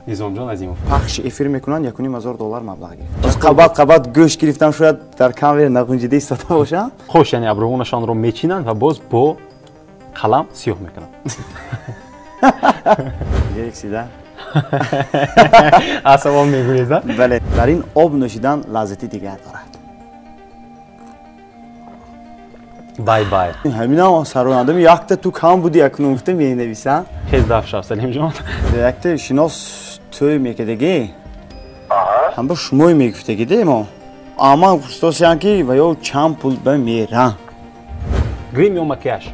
Низомҷон Азимов. Пахши эфир мекунанд $1,500 маблағ гирифт. Қабат қабат гӯшт гирифтам, шояд дар камера нағунҷида истода бошам. Хуш, яъне абрӯҳонашонро мечинанд ва боз бо қалам сиёҳ мекунанд. Гириксида. Асабон мегурезад? Бале, дар ин об нӯшидан лаззати дигар дорад. Бай бай. Ҳаминам сарояндам якта ту кам буди акнун гуфта менависам. Хез даф шав Салимҷон. Якта шинос тӯй мекардагӣ. Ҳам ба шумой мегуфтагиде мо. Аман пурсидосиян ки ва ё чанд пул ба мерам. Грим ё макияж?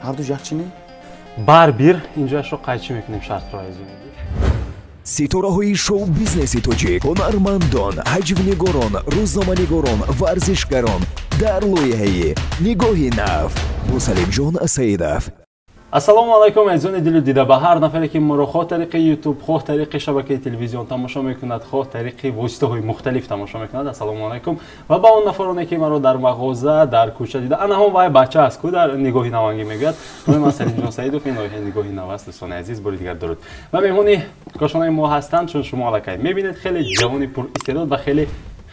Ҳарду як чи не? Барбир инҷояшро қайчӣ мекунем шартро азизон. Ситораҳои шоу-бизнеси тоҷик, ҳунармандон, ҳаҷвнигорон, рӯзноманигорон, варзишгарон дар лоиҳаи Нигоҳи нав бо Салимҷон Саидов. Ассалому алайкум, азизони дилу дида. Ба ҳар нафаре ки моро хоҳ тариқи ютуб, хоҳ тариқи шабакаи телевизион тамошо мекунад, хоҳ тариқи воситаҳои мухталиф тамошо мекунад, ассалому алайкум. Ва ба он нафароне ки маро дар мағоза, дар кӯча дида, ана ҳам вай бача аст ку дар Нигоҳи навангӣ мегӯяд. Номи ман Салимҷон Саидов, ин лоиҳаи Нигоҳи нав аст. Дӯстони азиз, бори дигар дуруд. Ва меҳмони кошонаи мо ҳастанд, чун шумо аллакай мебинед, хеле ҷавони пуристеъдод ва хеле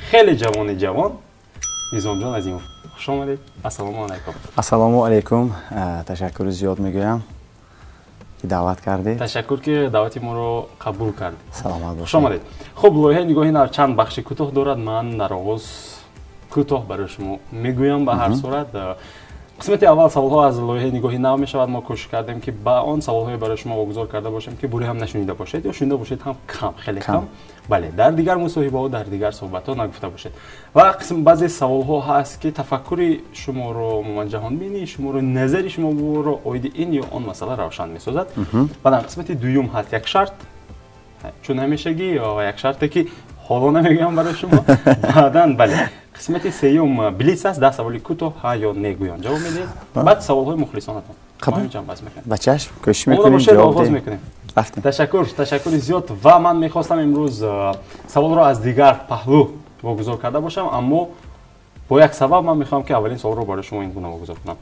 хеле ҷавони ҷавон Низомҷон Азимов. Хуш омадед. Ассалому алайкум. Ассалому алайкум. Ташаккури зиёд мегӯям ки даъват кардед. Ташаккур ки даъвати моро қабул кардед. Саломат бошед. Хуш омадед. Хуб, лоиҳаи Нигоҳи нав чанд бахши кӯтоҳ дорад. Ман дар оғоз кӯтоҳ барои шумо мегӯям ба ҳар сурат. Қисмати аввал саволҳо аз лоиҳаи Нигоҳи нав мешавад. Мо кӯшиш кардем ки ба он саволҳое барои шумо вогузор карда бошем ки буре ҳам нашунида бошед ё шунида бошед ҳам кам, хеле кам. Бале, дар дигар мусоҳибаҳо, дар дигар суҳбатҳо нагуфта бошед. Ва қисм баъзе саволҳо ҳаст ки тафаккури шуморо, умуман ҷаҳонбинии шуморо, назари шуморо оиди ин ё он масъала равшан месозад. Баъдан қисмати дуюм ҳаст як шарт, чун ҳамешагӣ ва як шарте ки ҳоло намегӯям барои шумо. Баъдан бале, қисмати сеюм блиц аст, 10 саволи кӯтоҳ ҳа ё не гӯён ҷавоб медиҳед. Баъд саволҳои мухлисонатон. Қабул. Ба чашм кӯшиш мекунем, ҷавоб оғоз мекунем. Ташаккур, ташаккури зиёд. Ва ман мехостам имрӯз саволро аз дигар паҳлӯ вогузор карда бошам, аммо бо як сабаб ман мехоҳам ки аввалин саволро барои шумо ин гуна вогузор кунам.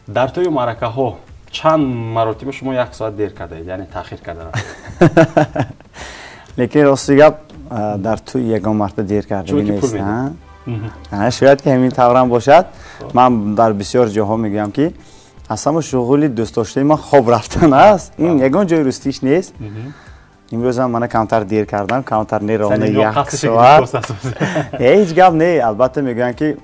Дар тӯи маъракаҳо чанд маротиба шумо як соат дер кардаед, яъне таъхир карда рафтед? Лекин рости гап, дар тӯй ягон марта дер кардагӣ нест. Шояд ки ҳамин таврам бошад. Ман дар бисёр ҷоҳо мегӯям ки аз ҳама шуғули дӯстдоштаи ман хоб рафтан аст. Ин ягон ҷои рӯстиш нест. Имрӯзам мана камтар дер кардам, камтар не, ровно як соат. Ҳеҷ гап не. Албатта мегӯянд ки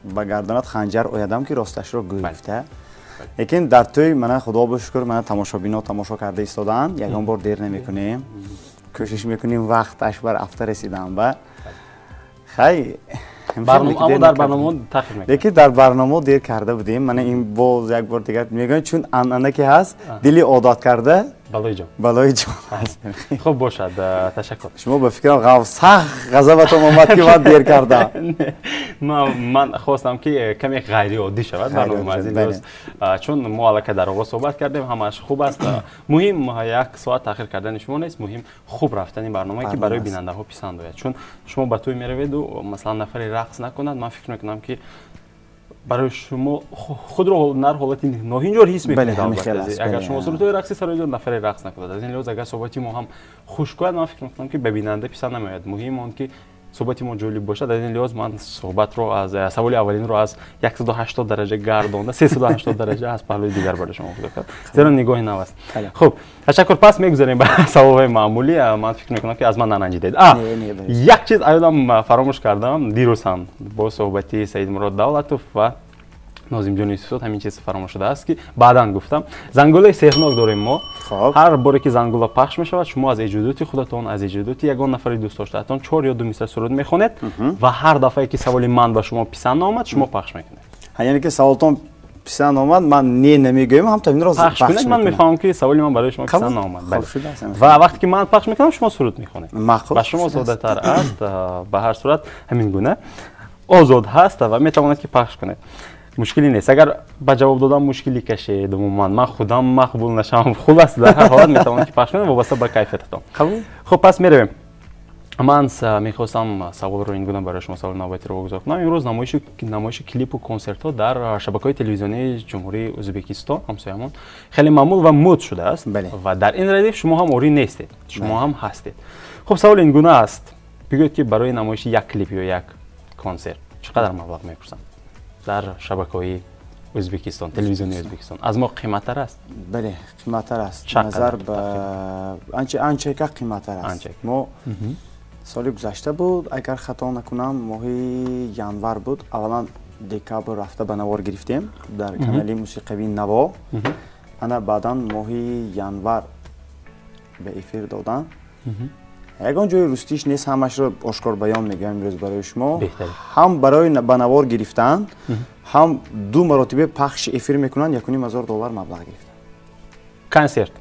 ба гарданат ханҷар оядам ки росташро гуфта. Лекин дар тӯй мана худо ба шукр, мана тамошобино тамошо карда истодаанд, ягон бор дер намекунем. Кӯшиш мекунем вақташ бар афта расидан ба. Хай, аммо дар барномаҳо таъхир мекунем. Лекин дар барномаҳо дер карда будем. Мана ин боз як бор дигар мегӯям, чун анъана ки ҳаст, дили одат карда балои ҷон. Балои ҷон аст. Хуб бошад, ташаккур. Шумо ба фикрам сахт ғазабатон омад ки ман дер кардам. Ман хостам ки каме ғайриоддӣ шавад барнома аз ин лиҳоз, чун мо аллакай дар оғоз суҳбат кардем, ҳамааш хуб аст. Муҳим як соат таъхир кардани шумо нест, муҳим хуб рафтани барномае ки барои бинандаҳо писанд ояд. Чун шумо ба тӯй мераведу масалан нафаре рақс накунад, ман фикр мекунам ки барои шумо худро дар ҳолати ноҳинҷор ҳис мекунед. Агар шумо сурудҳои рақсӣ сароидед, нафаре рақс накунад. Аз ин лиҳоз агар суҳбати мо ҳам хуш кунад, ман фикр мекунам ки ба бинанда писанд намеояд. Муҳим он ки суҳбати мо ҷолиб бошад. Аз ин лиҳоз ман суҳбатро аз саволи аввалинро аз 180 дараҷа гардонда 380 дараҷа аз паҳлӯи дигар барои шумо гузор кардам, зеро нигоҳи нав аст. Хуб, ташаккур. Пас мегузарем ба саволҳои маъмулӣ. Ман фикр мекунам ки аз ман наранҷидед. Як чиз аёдам фаромӯш кардам дирӯз ҳам бо суҳбати Саидмурод Давлатов ва Нозимҷон Юсуфзод ҳамин чиз фаромӯш шудааст ки баъдан гуфтам. Зангулаи сеҳрнок дорем мо. Ҳар боре ки зангула пахш мешавад, шумо аз эҷодиёти худатон, аз эҷодиёти ягон нафари дӯстдоштаатон 4 ё 2 мисра суруд мехонед ва ҳар дафъае ки саволи ман ба шумо писанд омад, шумо пахш мекунед. Яъне ки саволтон писанд омад, ман не намегӯям, ҳам таминро пахш мекунам. Ман мефаҳмам ки саволи ман барои шумо писанд наомад. Ва вақте ки ман пахш мекунам, шумо суруд мехонед. Ба шумо соддатар аст. Ба ҳар сурат ҳамин гуна озод ҳаст ва метавонед ки пахш кунед. Мушкиле нест. Агар ба ҷавоб додан мушкилӣ кашед, умуман ман худам мақбул нашавам, хулас дар ҳар ҳолат метавонед ки пахш кунед вобаста ба кайфиятатон. Қабул. Хуб, пас меравем. Ман мехостам саволро ин гуна барои шумо саволи навбатиро богузор кунам. Имрӯз намоиши клипу консертҳо дар шабакаҳои телевизионии Ҷумҳурии Ӯзбекистон, ҳамсоямон, хеле маъмул ва муд шудааст ва дар ин радиф шумо ҳам орӣ нестед, шумо ҳам ҳастед. Хуб, савол ин гуна аст: бигӯед, ки барои намоиши як клип ё як консерт чӣ қадар маблағ мепурсанд дар шабакаҳои Ӯзбекистон, телевизиони Ӯзбекистон? Аз мо қиматтар аст? Бале, қиматтар аст. Назар ба анчака қиматтар аст. Мо соли гузашта буд, агар хато накунам, моҳи январ буд. Аввалан декабр рафта ба навор гирифтем дар канали мусиқавии Наво. Ана баъдан моҳи январ ба эфир додам. Ягон ҷои рустиш нест, ҳамашро ошкор баён мегӯям имрӯз барои шумо. Ҳам барои ба навор гирифтан, ҳам ду маротиба пахши эфир мекунанд, $1,500 маблағ гирифтан. Консерт.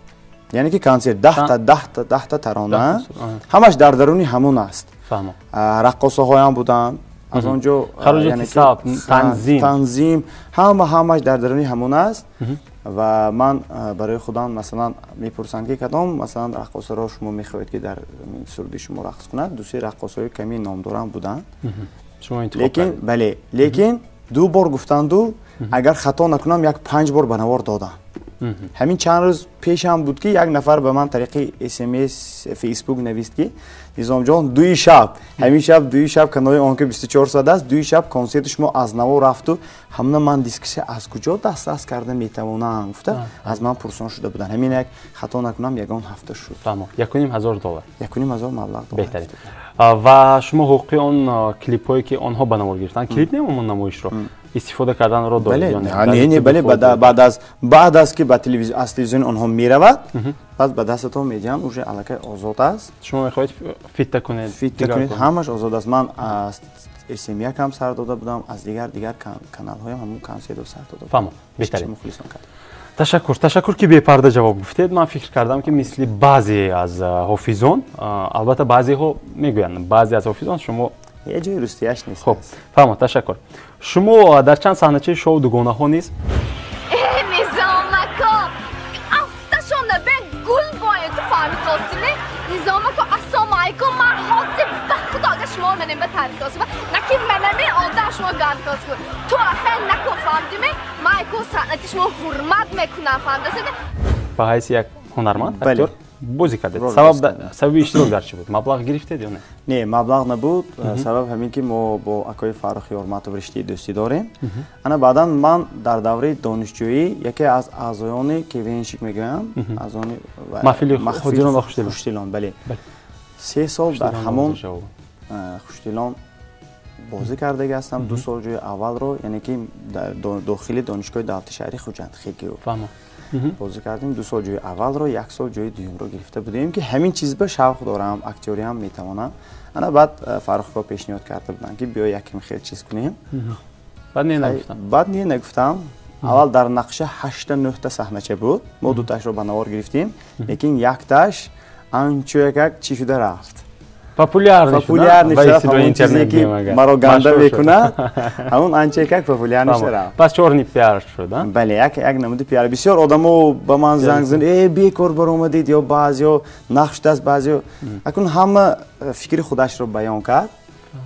Яъне ки консерт 10 та тарона, ҳамаш дар даруни ҳамон аст. Раққосаҳоям буданд аз он ҷо, танзим, ҳамаш дар даруни ҳамон аст. Ва ман барои худам, масалан, мепурсанд, ки кадом, масалан, раққосаро шумо мехоҳед, ки дар суруди шумо рақс кунад. Ду се раққосҳои ками номдорам буданд, лекин бале, лекин ду бор гуфтанду, агар хато накунам, як панҷ бор ба навор додам. Ҳамин чанд рӯз пешам буд, ки як нафар ба ман тариқи СМС, Фейсбук навист, ки Низомҷон, дуи шаб, ҳамин шаб, дуи шаб, канали он ки 24 соат аст, дуи шаб консерти шумо аз наво рафту ҳамна ман дискиша аз куҷо дастрас карда метавонам, гуфта аз ман пурсон шуда буданд. Ҳамин як, хато накунам, ягон ҳафта шуд. $1,500. 1,500 маблағ. Беҳтарин. Ва шумо ҳуқуқи он клипҳое, ки онҳо ба навор гирифтанд, клип не, умуман намоишро истифода карданро доред? Не, не, бале, баъд аз ки ба аз телевизиони онҳо меравад, баъд ба дастатон медиҳанд, уже аллакай озод аст. Шумо мехоҳед фитта кунед? Фитта кунед, ҳамаш озод аст. Ман аз СМ1 ҳам сар дода будам, аз дигар каналҳоям ҳамун консертро сар дода. Фаҳмо, беҳтарин. Ташаккур, ташаккур, ки бепарда ҷавоб гуфтед. Ман фикр кардам, ки мисли баъзе аз ҳофизон, албатта, баъзеҳо мегӯянд, баъзе аз ҳофизон, шумо ҷои рустияш нест. Хуб, фаҳмо, ташаккур. Шумо дар чанд саҳначаи шоу дугонаҳо низ Низомако, афташона бе гул бояд, ту фаҳмид қосиме? Низомако, ассалому алайкум. Ман ҳозир ба худо, агар шумо менем ба таърих қосима наки менами одам шумо ганд қосима. Ту ахе нако, фаҳмидиме? Ман айко санъати шумо ҳурмат мекунам, фаҳмидасиме? Ба ҳайси як ҳунарманд, актёр бозӣ кардед. Сабаби иштирок дар чӣ буд? Маблағ гирифтед ё не? Не, маблағ набуд. Сабаб ҳамин, ки мо бо акои Фаррух Ёрматов риштаи дӯстӣ дорем. Ана баъдан ман дар давраи донишҷӯӣ яке аз аъзоёни КВНщик мегӯям, аъзони Хушдилон. Бале, 3 сол дар ҳамон Хушдилон бозӣ кардаги ҳастам, 2 сол ҷои аввалро, яъне ки дар дохили Донишгоҳи давлати шаҳри Хуҷанд, ХГУ, бозӣ кардем. 2 сол ҷои аввалро, як сол ҷои дуюмро гирифта будем, ки ҳамин чиз ба шавқ дорам, актёриам метавонам. Ана баъд Фаррухко пешниҳод карда буданд, ки биё яким хел чиз кунем. Баъд не нагуфтам. Аввал дар нақша ҳашта нӯҳта саҳнача буд, мо дуташро ба навор гирифтем, лекин якташ анчо якак чӣ шуда рафт. Популярный. Ҳамон чизе, ки маро ганда мекунад, ҳамон анча якак популярный шуда рафт. Пас чёрный пиар шуд? Бале, як намуди пиар. Бисёр одамо ба ман занг занд: «Э, бекор баромадед», ё баъзео нақш шудааст, баъзео. Акун ҳама фикри худашро баён кард,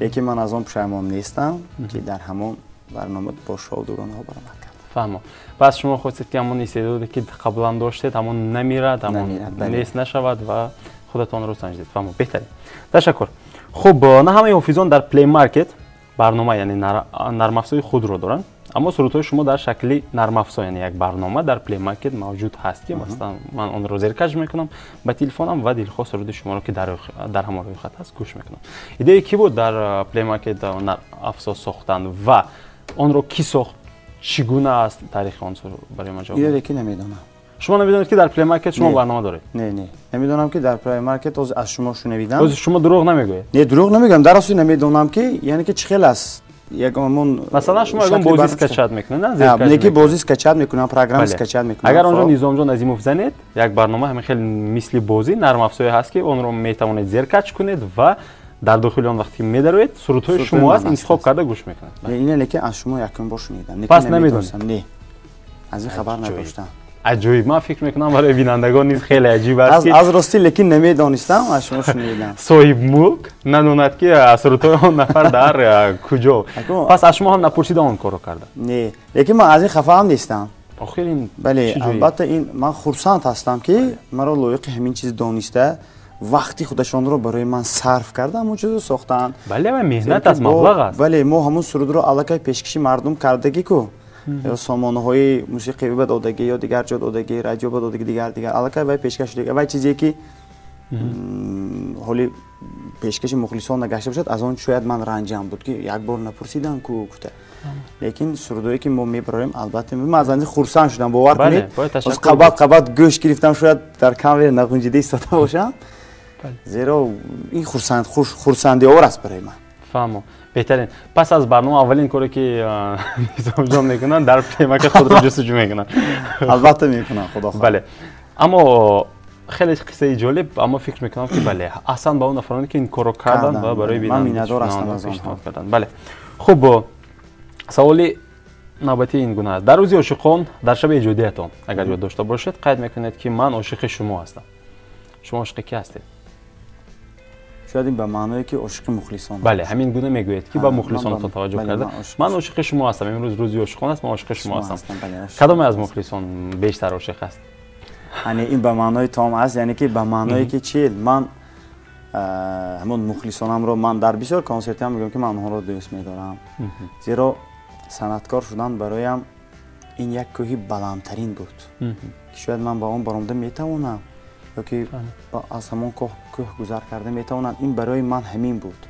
лекин ман аз он пушаймон нестам, ки дар ҳамон барнома бо шоу дугонаҳо баромад кард. Фаҳмо. Пас шумо хостед, ки ҳамон истеъдоде, ки қаблан доштед, ҳамон намирад, ҳамон нест нашавад ва худатонро санҷидед. Фаҳмо, беҳтарин, ташаккур. Хуб, на ҳамаи ҳофизон дар Play Market барнома, яъне нармафзои худро доранд, аммо сурудҳои шумо дар шакли нармафзо, яъне як барнома дар Play Market мавҷуд ҳаст, ки масалан ман онро зеркач мекунам ба телефонам ва дилхоҳ суруди шуморо, ки дар ҳамон рӯйхат ҳаст, гӯш мекунам. Идеяи кӣ буд дар Play Market нармафзо сохтан ва онро кӣ сохт? Чӣ гуна аст таърихи он, барои ман ҷавоб? Ире ки намедонам. Шумо намедонед, ки дар Play Market шумо барнома доред? Не, намедонам, ки дар Play Market аз шумо шунавидам. Ози шумо дурӯғ намегӯед? Не, дурӯғ намегӯям. Дар асли намедонам, ки яъне ки чӣ хел аст, ягон. Масалан, шумо ягон бозӣ скачать мекунед? Не, ки бозӣ скачать мекунам, программа скачать мекунам. Агар онҷо Низомҷон Азимов занед, як барнома ҳамин хел мисли бозӣ, нармафзое ҳаст, ки онро метавонед зеркач кунед ва дар дохили он вақте ки медароед, сурудҳои шумо аст, интихоб карда гӯш мекунед. Ина лекин аз шумо якум бор шунидам. Пас намедонед? Не, аз ин хабар надоштам. Аҷоиб, ман фикр мекунам барои бинандагон низ хеле аҷиб аст ки аз ростӣ лекин намедонистам, аз шумо шунидам. Соҳиби мулк надонад ки сурудҳои он нафар дар куҷо. Пас аз шумо ҳам напурсида он корро карда? Не, лекин ман аз ин хафа ҳам нестам. Охир ин бале, албатта ин ман хурсанд ҳастам ки маро лоиқи ҳамин чиз дониста вақти худашонро барои ман сарф карда ҳамон чизро сохтанд. Бале, ва меҳнат аст, маблағ аст. Бале, мо ҳамон сурудро аллакай пешкаши мардум кардагӣ ку, ё сомонаҳои мусиқӣ ба додагӣ, ё дигар ҷо додагӣ, радио ба додагӣ, дигар дигар аллакай вай пешкаш шудагӣ. Вай чизе ки ҳоли пешкаши мухлисон нагашта бошад, аз он шояд ман ранҷам буд ки як бор напурсидам ку гуфта. Лекин сурудое ки мо мебарорем, албатта ман аз он хурсанд шудам, бовар кунед. Аз қабат қабат гӯш гирифтам, шояд дар камера нағунҷида истода бошам. Зеро ин хурсандиовар аст барои ман. Фаҳмо, беҳтарин. Пас аз барнома аввалин коре ки Низомҷон мекунанд, дар пемака худро ҷустуҷӯ мекунанд. Албатта мекунам, худо хоҳад. Бале, аммо хеле қиссаи ҷолиб, аммо фикр мекунам ки бале, аҳсан ба он нафароне ки ин корро карданд ва барои бинандагон пешниҳод карданд. Бале, хуб, саволи навбатӣ ин гуна аст. Дар рӯзи ошиқон, дар шаби эҷодиятон, агар ёд дошта бошед, қайд мекунед ки ман ошиқи шумо ҳастам. Шумо ошиқи ки ҳастед? Шояд ин ба маъное ки ошиқи мухлисон. Бале, ҳамин гуна мегӯед ки ба мухлисонатон таваҷҷӯҳ карда. Ман ошиқи шумо ҳастам. Имрӯз рӯзи ошиқон аст, ман ошиқи шумо ҳастам. Кадоме аз мухлисон бештар ошиқ аст? Яъне ин ба маънои том аст, яъне ки ба маъное ки чил ман ҳамон мухлисонамро ман дар бисёр консертҳо мегӯям ки ман онҳоро дӯст медорам. Зеро санъаткор шудан бароям ин як кӯҳи баландтарин буд ки шояд ман ба он баромада метавонам ё ки аз ҳамон кӯҳ гузар карда метавонам. Ин барои ман ҳамин буд.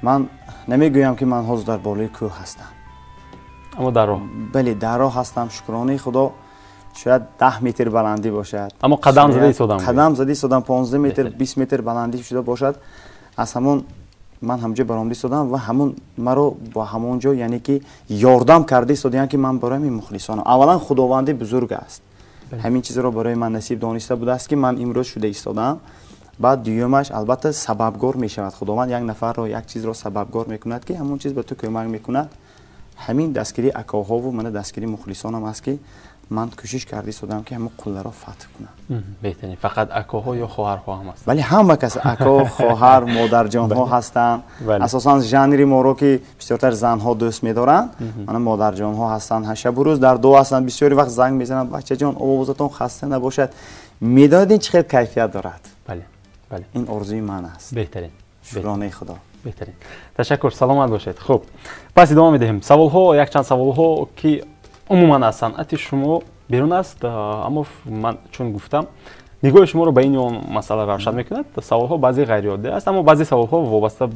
Ман намегӯям ки ман ҳозир дар болои кӯҳ ҳастам, аммо дар роҳ. Бале, дар роҳ ҳастам, шукронаи Худо. Шояд 10 метр баландӣ бошад, аммо қадам зада истодам. Қадам зада истодам, 15 метр, 20 метр баландӣ шуда бошад. Аз ҳамон ман ҳамҷо баромада истодам ва ҳамон маро ба ҳамон ҷо, яъне ки ёрдам карда истодаям ки ман барои мухлисонам. Аввалан Худованди бузург аст, ҳамин чизро барои ман насиб дониста будааст ки ман имрӯз шуда истодам. Баъд дуюмаш албатта сабабгор мешавад. Худованд як нафарро, як чизро сабабгор мекунад ки ҳамон чиз ба ту кӯмак мекунад. Ҳамин дастгирии акоҳову мана дастгирии мухлисонам аст ки ман кӯшиш карда истодам ки ҳамон қулларо фатҳ кунам. Беҳтарин. Фақат акоҳо ё хоҳарҳо ҳам ҳастанд? Бале, ҳама кас ако, хоҳар, модарҷонҳо ҳастанд. Асосан жанри моро ки бисёртар занҳо дӯст медоранд, мана модарҷонҳо ҳастанд, шабу рӯз дар дуо ҳастанд, бисёри вақт занг мезананд: бачаҷон, овозатон хаста набошад. Медонед ин чӣ хел кайфият дорад? Бале, бале, ин орзуи ман аст. Беҳтарин, шукронаи Худо. Беҳтарин, ташаккур, саломат бошед. Хуб, пас идома медиҳем. Саволҳо, якчанд саволҳо ки умуман аз санъати шумо берун аст, аммо ман чун гуфтам нигоҳи шуморо ба ин он масъала равшан мекунад. Саволҳо баъзе ғайриоддӣ аст, аммо баъзе саволҳо вобаста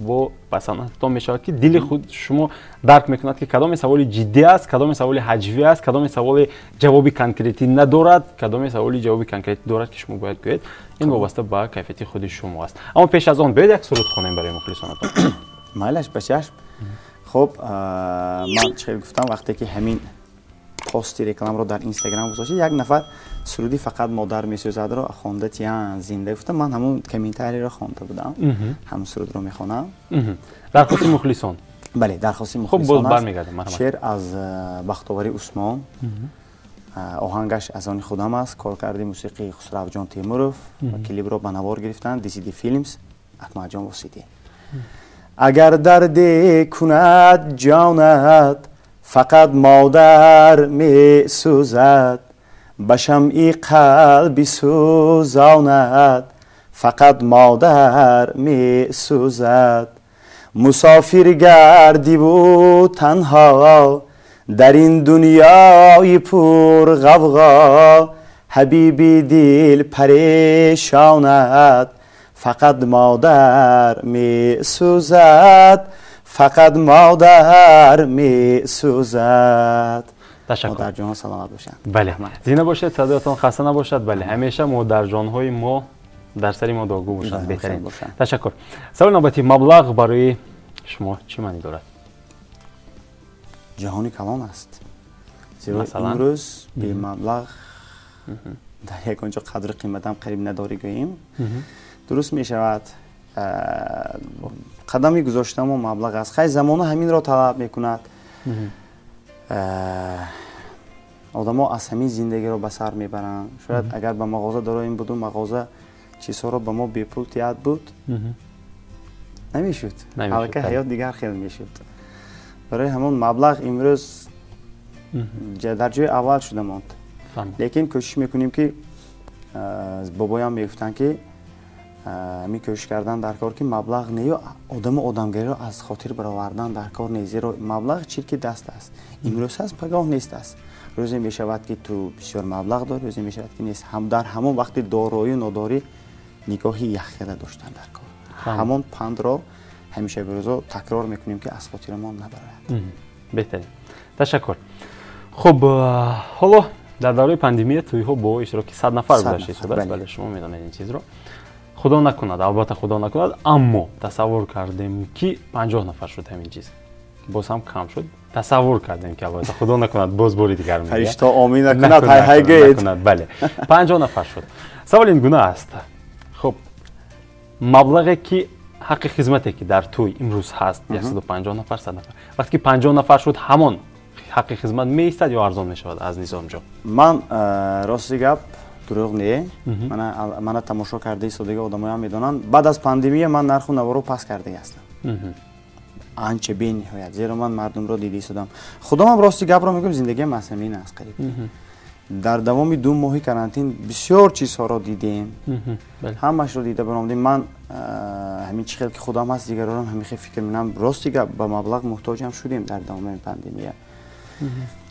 ба санъататон мешавад ки дили худ шумо дарк мекунад ки кадоме саволи ҷиддӣ аст, кадоме саволи ҳаҷвӣ аст, кадоме саволи ҷавоби конкретӣ надорад, кадоме саволи ҷавоби конкретӣ дорад ки шумо бояд гӯед. Ин вобаста ба кайфияти худи шумо аст. Аммо пеш аз он биёед як суруд хонем барои мухлисонатон. Майлаш, ба чашм. Хуб, ман чӣ хел гуфтам, вақте ки ҳамин пости рекламаро дар Инстаграм гузошт, як нафар суруди фақат модар месӯзадро хонда тиян зинда гуфта, ман ҳамон комментариро хонда будам, ҳамон сурудро мехонам. Дархости мухлисон. Бале, дархости мухлисон. Хуб, боз бармегардем. Шеър аз Бахтовари Усмон, оҳангаш аз они худам аст, коркарди мусиқии Хусравҷон Темуров ва клипро ба навор гирифтанд DCD Films, Акмалҷон Воситӣ. Агар дарде кунад ҷонат, фақат модар месӯзад, ба шамъи қалби сӯзонад, фақат модар месӯзад. Мусофир гардиву танҳо дар ин дунёи пурғавғо, ҳабиби дил парешонад, фақат модар месӯзад, фақат модар месӯзад. Ташаккур. Модарҷонҳо саломат бошанд. Бале, зинда бошед, садоятон хаста набошад. Бале, ҳамеша модарҷонҳои мо дар сари мо дуогӯ бошанд. Беҳтарин. Ташаккур. Саволи навбатӣ: маблағ барои шумо чӣ маънӣ дорад? Ҷаҳони калон аст. Зеро имрӯз бемаблағ дар ягон ҷо қадру қиматам қариб надорӣ гӯем. Дуруст мешавад. Қадами гузоштамо маблағ аст. Хай, замона ҳаминро талаб мекунад. Одамо аз ҳамин зиндагиро ба сар мебаранд. Шояд агар ба мағоза дороим буду мағоза чизҳоро ба мо бепул тиҳад буд, намешуд. Аллакай ҳаёт дигар хел мешуд. Барои ҳамон маблағ имрӯз дар ҷои аввал шуда монд. Лекин кӯшиш мекунем ки бобоям мегуфтанд ки ҳамин кӯшиш кардан дар кор ки маблағ не ё одаму одамгариро аз хотир баровардан дар кор не, зеро маблағ чирки даст аст. Имрӯз ҳаст, пагоҳ нест аст. Рӯзе мешавад ки ту бисёр маблағ дорӣ, рӯзе мешавад ки нест. Ҳам дар ҳамон вақти дорою нодорӣ нигоҳи яххела доштан дар кор. Ҳамон пандро ҳамеша бирӯзо такрор мекунем ки аз хотирамон набарояд. Беҳтарин. Ташаккур. Хуб, ҳоло дар давраи пандемия тӯйҳо бо иштироки 100 нафар гузашта истодааст. Бале, шумо медонед ин чизро. Худо накунад, албатта худо накунад, аммо тасаввур кардем ки 50 нафар шуд ҳамин чиз. Боз ҳам кам шуд. Тасаввур кардем ки албатта худо накунад, боз бори дигар мегӯяд. Фаришта омин накунад, ҳай ҳай гӯед. Накунад, бале. 50 нафар шуд. Савол ин гуна аст. Хуб, маблағе ки ҳаққи хизмате ки дар тӯй имрӯз ҳаст 150 нафар, 100 нафар. Вақте ки 50 нафар шуд, ҳамон ҳаққи хизмат меистад ё арзон мешавад аз Низомҷон? Ман рости гап дурӯғ не. Мана тамошо карда истодага одамоям медонанд. Баъд аз пандемия ман нарху наворо паст карда ҳастам. Анча бениҳоят, зеро ман мардумро дида истодам. Худомам рости гапро мегӯям, зиндагиам аз ҳамин аст қариб. Дар давоми 2 моҳи карантин бисёр чизҳоро дидем, ҳамашро дида баромадем. Ман ҳамин чӣ хел ки худам ҳаст, дигарорам ҳамин хел фикр менам. Рости гап ба маблағ муҳтоҷам шудем дар давоми пандемия.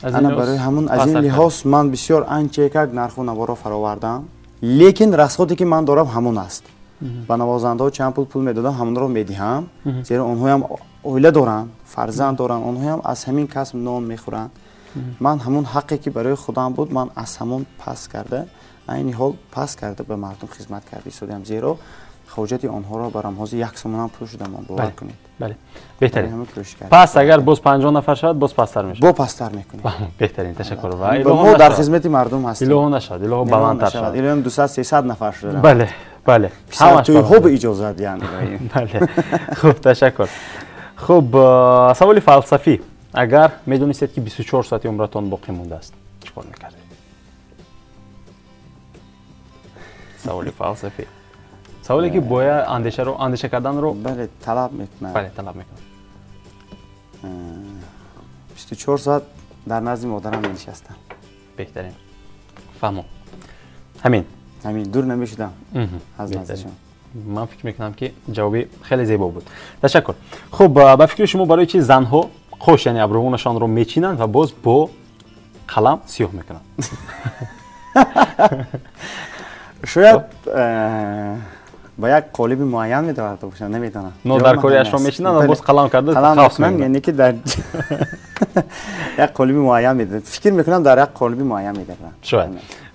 Ана барои ҳамон аз ин лиҳоз ман бисёр анча-як нарху наворо фаровардам, лекин расходе ки ман дорам ҳамон аст. Ба навозандаҳо чанд пул медодам, ҳамонро медиҳам, зеро онҳоям оила доранд, фарзанд доранд, онҳоям аз ҳамин касб нон мехӯранд. Ман ҳамон ҳаққе ки барои худам буд, ман аз ҳамон пас карда, айни ҳол пас карда ба мардум хизмат карда истодам, зеро ҳоҷати онҳоро барам ҳозир 1 сомонам пул шудам, бовар кунед. Бале, беҳтарин. Пас агар боз 50 нафар шавад, боз пасттар мешавад. Бо пасттар мекунем. Беҳтарин, ташаккур. Мо дар хизмати мардум ҳастем. Илоҳо нашавад, илоҳо баландтар шавад. Илоҳо 200-300 нафар шуда. Бале, бале. Ҳамаш тӯйҳо иҷозат диҳанд. Бале. Хуб, ташаккур. Хуб, саволи фалсафӣ. Агар медонистед ки 24 соати умратон боқӣ мондааст, чӣ кор мекардед? Саволи фалсафӣ. Саволе ки бояд андеша карданро бале талаб мекунад. Бале, талаб мекунад. 24 соат дар назди модарам менишастам. Беҳтарин. Фаҳмо. Ҳамин. Ҳамин, дур намешудам аз наздишон. Ман фикр мекунам ки ҷавоби хеле зебо буд. Ташаккур. Хуб, ба фикри шумо барои чи занҳо қош, яъне абрӯҳонашонро мечинанд ва боз бо қалам сиёҳ мекунанд? Шояд ба як қолиби муайян медорад бошанд, намедонам. Но дар кори мечинанд ва боз қалам карда қавс мекунанд, яъне ки дар як қолиби муайян медорад. Фикр мекунам дар як қолиби муайян медоранд. Шояд.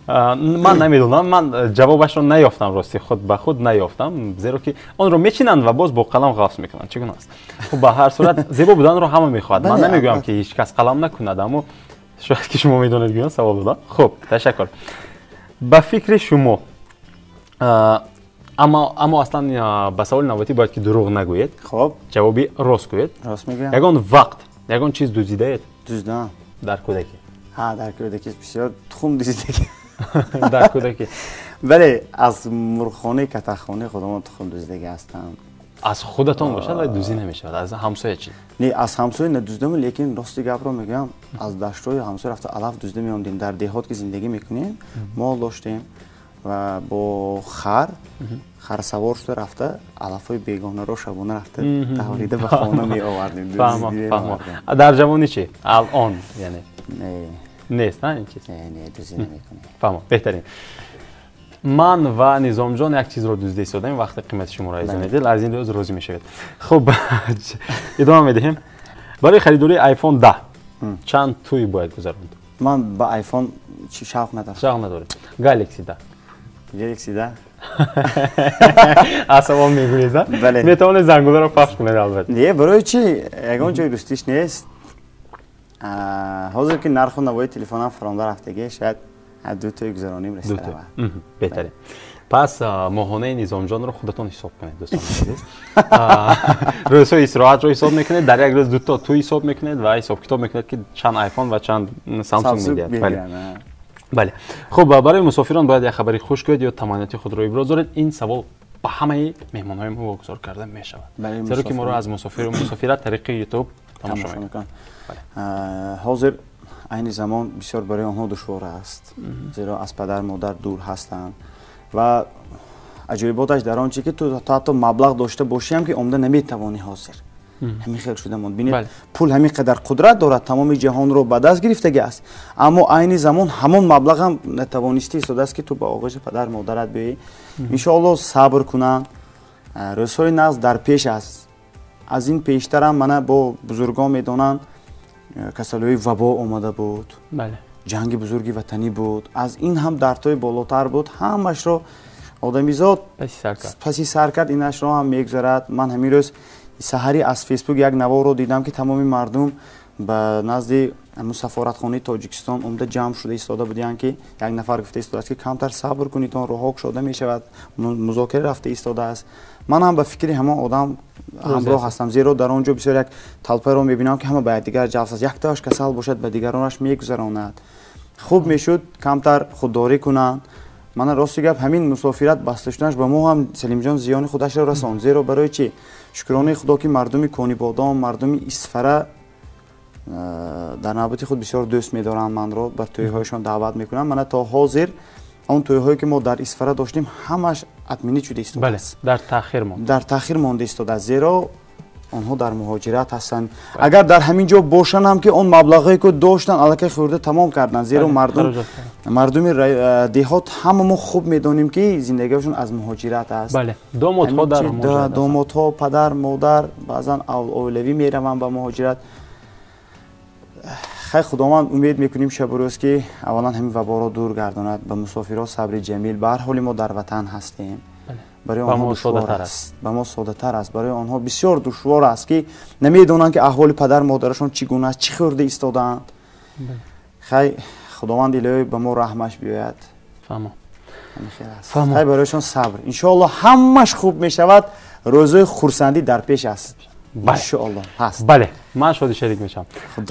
Ман намедонам, ман ҷавобашро наёфтам, рости худ ба худ наёфтам, зеро ки онро мечинанд ва боз бо қалам ғафс мекунанд. Чӣ гуна аст? Хуб, ба ҳар сурат зебо буданро ҳама мехоҳад. Ман намегӯям ки ҳеҷ кас қалам накунад, аммо шояд ки шумо медонед гӯян савол додам. Хуб, ташаккур. Ба фикри шумо, аммо аслан ба саволи навбатӣ бояд ки дурӯғ нагӯед. Хуб, ҷавоби рост гӯед. Рост мегӯям. Ягон вақт ягон чиз дуздидаед? Дуздам. Дар кӯдакӣ? Ҳа, дар кӯдакӣ бисёр тухм дуздидагӣ. Дар кӯдакӣ? Бале, аз мурғхонаи катахонаи худамон тухм дуздидагӣ ҳастам. Аз худатон бошад вале дуздӣ намешавад. Аз ҳамсоя чӣ? Не, аз ҳамсоя надуздам, лекин рости гапро мегӯям, аз даштҳои ҳамсоя рафта алаф дузда меомдем. Дар деҳот ки зиндагӣ мекунем, мол доштем ва бо хар харсавор шуда рафта алафҳои бегонаро шабона рафта таврида ба хона меовардем. Фаҳмо, фаҳмо. Дар ҷавонӣ чӣ? Алон яъне? Не. Нест, ин чиз? Не, не, дуздӣ намекунем. Фаҳмо, беҳтарин. Ман ва Низомҷон як чизро дуздида истодаем, вақте қимати шуморо азизони дил, аз ин лиҳоз розӣ мешавед. Хуб, идома медиҳем. Барои харидории iPhone 10 чанд тӯй бояд гузаронд? Ман ба iPhone шавқ надорам. Шавқ надоред. Galaxy 10. Galaxy 10. Аз савол мегурезад? Бале. Метавонед зангуларо пахш кунед албатта. Не, барои чӣ? Ягон ҷои дӯстиш нест. Ҳозир ки нарху навои телефонам фаромда рафтагӣ, шояд Ду тӯй гузаронем расида. Беҳтарин. Пас моҳонаи Низомҷонро худатон ҳисоб кунед, дӯстони азиз. Рӯзҳои истироҳатро ҳисоб мекунед, дар як рӯз дуто тӯй ҳисоб мекунед ва ҳисоб-китоб мекунед, ки чанд айфон ва чанд Самсунг медиҳад. Бале. Хуб, барои мусофирон бояд як хабари хуш гӯед ё таманниёти худро иброз доред. Ин савол ба ҳамаи меҳмонҳои мо вогузор карда мешавад, зеро ки моро аз мусофират тариқи ютуб тамошо мекунанд. Ҳозир айни замон бисёр барои онҳо душвор аст, зеро аз падар модар дур ҳастанд ва аҷоиботаш дар он чи ки ту ҳатто маблағ дошта бошиам ки омда наметавонӣ. Ҳозир ҳамин хел шуда монд. Бинед, пул ҳамин қадар қудрат дорад, тамоми ҷаҳонро ба даст гирифтагӣ аст, аммо айни замон ҳамон маблағам натавонистӣ истодааст, ки ту ба оғӯши падар модарат биёӣ. Иншоалло сабр кунанд, рӯзҳои нағз дар пеш аст. Аз ин пештарам мана бо бузургон медонанд, касалиҳои вабо омада буд, ҷанги бузурги ватанӣ буд, аз ин ҳам дардҳои болотар буд. Ҳамашро одамизод паси сар кард, инашро ҳам мегузарад. Ман ҳамин рӯз саҳарӣ аз фейсбук як наворро дидам, ки тамоми мардум ба назди сафоратхонаи Тоҷикистон омда ҷамъ шуда истода буданд, ки як нафар гуфта истодааст, ки камтар сабр кунед, он роҳҳо кушода мешавад, музокира рафта истодааст. Ман ҳам ба фикри ҳамон одам ҳамроҳ ҳастам, зеро дар он ҷо бисёр як талпаро мебинам, ки ҳама ба якдигар ҷалс аст. Яктоаш касал бошад, ба дигаронаш мегузаронад. Хуб мешуд камтар худдорӣ кунанд. Мана рости гап, ҳамин мусофират баста шуданаш ба мо ҳам, Салимҷон, зиёни худашро расонд. Зеро барои чӣ? Шукронаи Худо, ки мардуми Конибодом, мардуми Исфара дар навбати худ бисёр дӯст медоранд, манро бар тӯйҳояшон даъват мекунанд. Мана то ҳозир он тӯйҳое ки мо дар Исфара доштем, ҳамаш отменить шуда истодааст. Дар таъхир монд. Дар таъхир монда истодааст, зеро онҳо дар муҳоҷират ҳастанд. Агар дар ҳамин ҷо бошанд ҳам, ки он маблағҳое ки доштанд, аллакай хӯрда тамом карданд, зеро мардуми деҳот ҳама мо хуб медонем, ки зиндагиашон аз муҳоҷират аст. Домодҳо дар муҳоҷират, домодҳо, падар модар баъзан оилавӣ мераванд ба муҳоҷират. Хай, Худованд, умед мекунем шабу рӯз, ки аввалан ҳамин ваборо дур гардонад, ба мусофирҳо сабри ҷамил. Ба ҳар ҳоли мо дар ватан ҳастем, барои онҳо душвор аст, ба мо содатар аст, барои онҳо бисёр душвор аст, ки намедонанд, ки аҳволи падар модарашон чӣ гуна аст, чӣ хӯрда истодаанд. Хай, Худованд илоҳӣ ба мо раҳмаш биёяд. Хай, барояшон сабр. Иншоалло ҳамаш хуб мешавад, рӯзҳои хурсандӣ дар пеш аст. Иншоалло ҳаст. Бале, ман шоди шарик мешавам.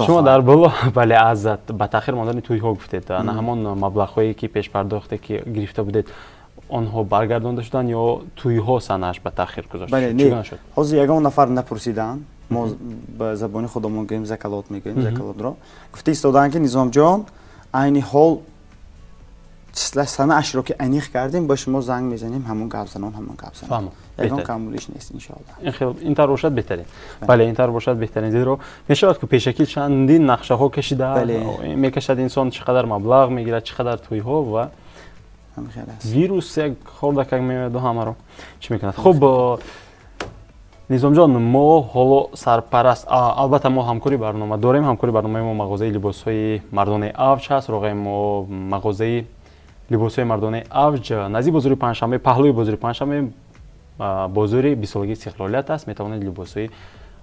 Шумо дар боло, бале, аз ба таъхир мондани тӯйҳо гуфтед. На ҳамон маблағҳое ки пешпардохте ки гирифта будед, онҳо баргардонда шуданд ё тӯйҳо санааш ба таъхир гузошта шуд? Чӣ шуд? Ҳозир ягон нафар напурсиданд. Мо ба забони худамон гӯем, закалот мегӯем, закалотро. Гуфта истодаанд, ки Низомҷон, айни ҳол санаашро ки аниқ кардем, ба шумо занг мезанем, ҳамон гап занон, ҳамон гап занон. Ягон камбудиш нест, иншоалло. Ин тавр бошад беҳтарин. Бале, ин тавр бошад беҳтарин, зеро мешавад, ки пешакӣ чандин нақшаҳо кашида мекашад инсон, чӣ қадар маблағ мегирад, чӣ қадар тӯйҳо ва вирус як хурдакак меояду ҳамаро чӣ мекунад. Хуб, Низомҷон, мо ҳоло сарпараст, албатта мо ҳамкори барнома дорем. Ҳамкори барномаи мо мағозаи либосҳои мардонаи Авҷ ҳаст. Роғаи мо мағозаи либосҳои мардонаи Авҷ назди бозори Панҷшанбе, паҳлӯи бозори Панҷшанбе, бозори бисолагии истиқлолият аст. Метавонед либосҳои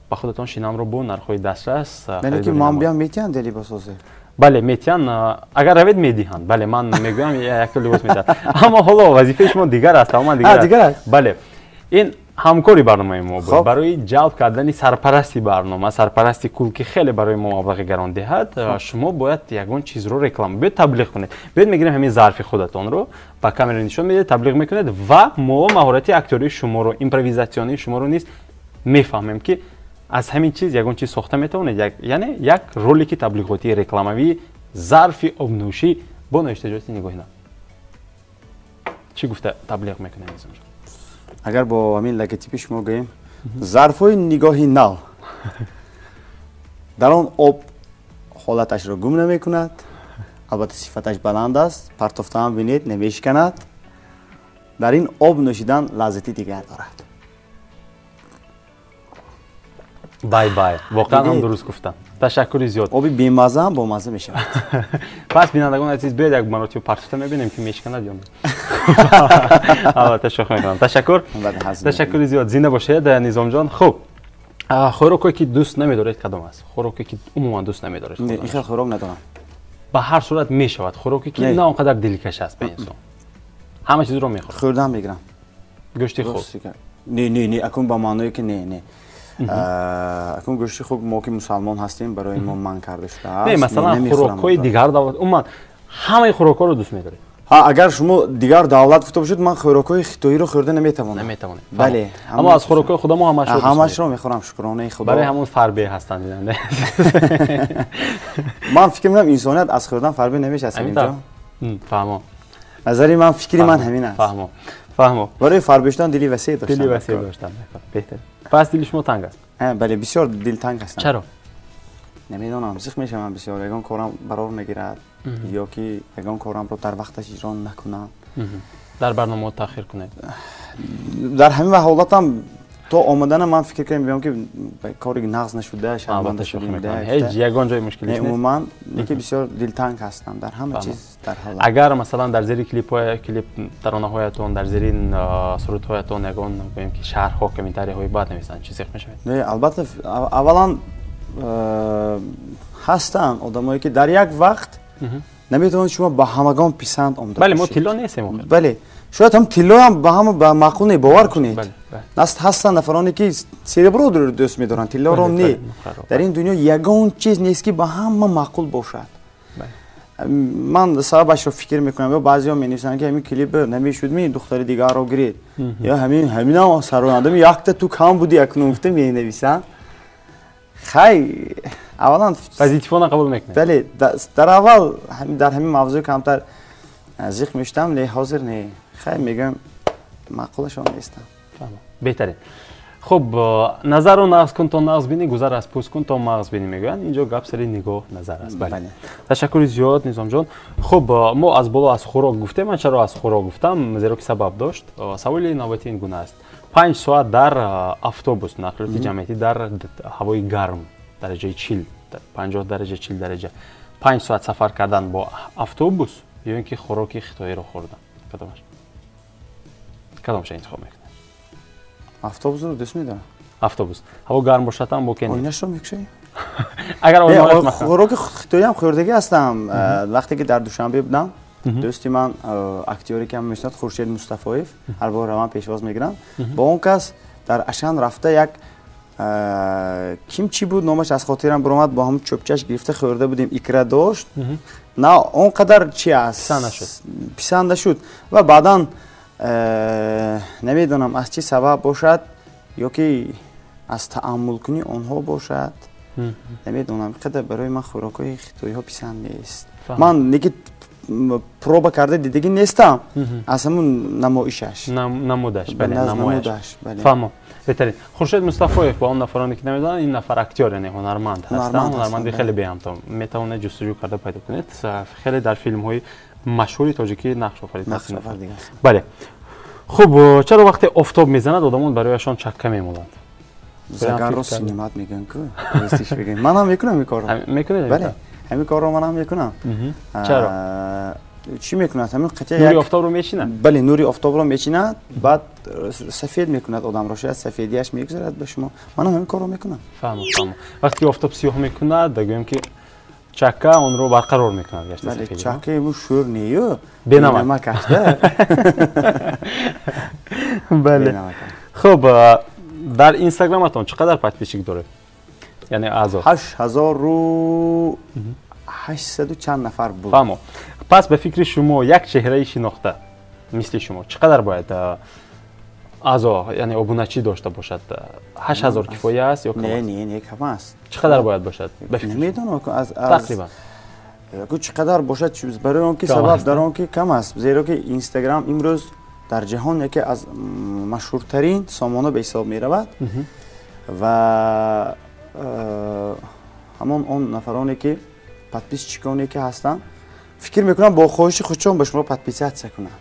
ба худатон шинамро бо нархҳои дастрас харидорӣ намоед. Ман биям, метиҳанд либосҳозе? Бале, метиҳанд. Агар равед, медиҳанд. Бале, ман мегӯям, якто либос медиҳанд. Аммо ҳоло вазифаи шумо дигар аст, тамоман дигар аст. Бале, ин ҳамкори барномаи мо буд. Барои ҷалб кардани сарпарасти барнома, сарпарасти кул, ки хеле барои мо маблағи гарон диҳад, шумо бояд ягон чизро реклама, биёед таблиғ кунед. Биёед мегирем ҳамин зарфи худатонро, ба камера нишон медиҳед, таблиғ мекунед ва мо маҳорати актёрии шуморо, импровизатсионии шуморо низ мефаҳмем, ки аз ҳамин чиз ягон чиз сохта метавонед, яъне як ролики таблиғотии рекламавии зарфи обнӯшӣ бо навиштаҷоти Нигоҳи нав. Чӣ гуфта таблиғ мекунем, Низомҷон? Агар бо ҳамин логотипи шумо гӯем, зарфҳои Нигоҳи нав, дар он об ҳолаташро гум намекунад, албатта сифаташ баланд аст, партофтаам бинед, намешиканад. Дар ин об нӯшидан лаззати дигар дорад. Бай бай, воқеан ҳам дуруст гуфтам. Ташаккури зиёд. Оби бемаза ҳам бомаза мешавад. Пас, бинандагони азиз, биёед як маротиба партофта мебинем, ки мешиканад ё не. Албатта, шӯхӣ мекунам. Ташаккур. Ташаккури зиёд. Зинда бошед, Низомҷон. Хуб, хӯрокое ки дӯст намедоред кадом аст? Хӯроке ки умуман дӯст намедоред? Ин хел хӯрок надорам. Ба ҳар сурат мешавад хӯроке ки на он қадар дилкаш аст ба инсон. Ҳама чизро мехӯрад. Хӯрдан мегирам. Гӯшти хук. Не, не, не, акун ба маъное ки не, не. Акун гӯшти хук мо ки мусалмон ҳастем барои мо манъ карда шудааст. Не, масалан хӯрокҳои дигар давлат, умуман ҳамаи хӯрокҳоро дӯст медоред. Агар шумо дигар давлат гуфта бошед, ман хӯрокҳои хитоиро хӯрда наметавонам. Наметавонед. Бале. Аммо аз хӯрокҳои худамо ҳамашро ҳамашро мехӯрам, шукронаи Худо. Барои ҳамон фарбе ҳастанд бинанда. Ман фикр мекунам инсоният аз хӯрдан фарбе намешавад инҷо. Фаҳмо. Назари ман, фикри ман ҳамин аст. Фаҳмо. Фаҳмо. Барои фарбе шудан дили васеъ доштан. Дили васеъ доштан. Беҳтар. Пас дили шумо танг аст? Бале, бисёр дилтанг ҳастам. Чаро? Намедонам, зиқ мешавам бисёр, ягон корам барор мегирад ё ки ягон корамро дар вақташ иҷро накунам. Дар барномаҳо таъхир кунед. Дар ҳамин ҳолатам то омадана ман фикр кардам биём ки кори нағз нашуда, шарманда шудем. Ҳеҷ ягон ҷои мушкилӣ нест. Умуман лекин бисёр дилтанг ҳастам дар ҳама чиз, дар ҳолат. Агар масалан дар зери клипҳои клип таронаҳоятон, дар зери сурудҳоятон ягон гӯем ки шарҳҳо, комментарияҳои бад нависанд, чӣ зиқ мешавед? Не, албатта, аввалан ҳастанд одамое ки дар як вақт наметавонед шумо ба ҳамагон писанд омда. Бале, мо тилло нестем охир. Бале, шояд ҳам тиллоам ба ҳама ба маъқул не, бовар кунед. Ҳастанд нафароне ки серебро дӯст медоранд, тиллоро не. Дар ин дунё ягон чиз нест ки ба ҳама маъқул бошад. Ман сабабашро фикр мекунам, ё баъзеҳо менависанд ки ҳамин клип намешуд, ми духтари дигарро гиред, ё ҳаминам сарояндами якта ту кам буди акнун гуфта менависанд. Хай, аввалан позитивона қабул мекунед. Бале, дар аввал дар ҳамин мавзӯъ камтар зиқ мешудам, ле ҳозир не. Хай, мегӯям маъқулашон нестам. Беҳтарин. Хуб, назарро нағз кун то нағз бинӣ, гузар аз пӯст кун то мағз бинӣ мегӯянд. Инҷо гап сари нигоҳ назар аст. Бале. Ташаккури зиёд, Низомҷон. Хуб, мо аз боло аз хӯрок гуфтем. Ман чаро аз хӯрок гуфтам? Зеро ки сабаб дошт. Саволи навбатӣ ин гуна аст. 5 соат дар автобус, нақлиёти ҷамъиятӣ дар ҳавои гарм, дараҷаи 40, 50 дараҷа, 40 дараҷа. 5 соат сафар кардан бо автобус ё ин ки хӯроки хитоиро хӯрдан? Кадомаш? Кадомша интихоб мекунед? Автобусро дӯст медорам. Автобус. Ҳаво гарм бошад ҳам боке не? Оинашро мекушоӣ? Агар хӯроки хитоиам хӯрдагӣ ҳастам. Вақте ки дар Душанбе будам, дӯсти ман актёре ки ҳам мешиносад, Хуршед Мустафоев, ҳар бор равам пешвоз мегирам. Бо он кас дар Ашан рафта як ким чӣ буд номаш аз хотирам баромад, бо ҳамон чӯпчаш гирифта хӯрда будем, икра дошт. На он қадар чи аст? Писанд нашуд. Ва баъдан намедонам аз чӣ сабаб бошад ё ки аз тааммулкунии онҳо бошад, намедонам, қадар барои ман хӯрокҳои хитоиҳо писанд нест. Ман неки проба карда дидагӣ нестам, аз ҳамун намоишаш. Намудаш, бале, намояш. Фаҳмо. Беҳтарин. Хуршед Мустафоев, ба он нафароне ки намедонанд, ин нафар актёр, яъне ҳунарманд ҳастанд, ҳунарманди хеле беҳамто. Метавонед ҷустуҷӯ карда пайдо кунед. Хеле дар филмҳои машҳури тоҷикӣ нақш офаридааст. Бале. Хуб, чаро вақте офтоб мезанад, одамон барояшон чакка мемоланд? Загарро синимат мегӯянд ку? Ман ҳам мекунам ин корро. Мекунед? Бале, ҳамин корро ман ҳам мекунам. Чаро? Чӣ мекунад? Ҳамин қитъа нури офтобро мечинад? Бале, нури офтобро мечинад, баъд сафед мекунад одамро, шояд сафедияш мегузарад ба шумо. Ман ҳам ҳамин корро мекунам. Фаҳмам, фаҳмам. Вақте ки офтоб сиёҳ мекунад, гӯем ки чакка онро барқарор мекунад, гашта сафедӣ. Бале, чакка ему шӯр нею, бенамак аст. Бале. Хуб, дар Инстаграматон чӣ қадар подписчик доред? Яъне аъзо? 8800 чанд нафар буд. Фаҳмо. Пас ба фикри шумо як чеҳраи шинохта мисли шумо чӣ қадар бояд аъзо, яъне обуначӣ дошта бошад? 8000 кифоя аст ё кам аст? Не, не, не, кам аст. Чӣ қадар бояд бошад? Намедонам, аз тақрибан. Чӣ қадар бошад, барои он ки сабаб дар он ки кам аст, зеро ки Инстаграм имрӯз дар ҷаҳон яке аз машҳуртарин сомона ба ҳисоб меравад ва ҳамон он нафароне ки подписчиконе ки ҳастанд, фикр мекунам бо хоҳиши худшон ба шумо подписатсия кунанд.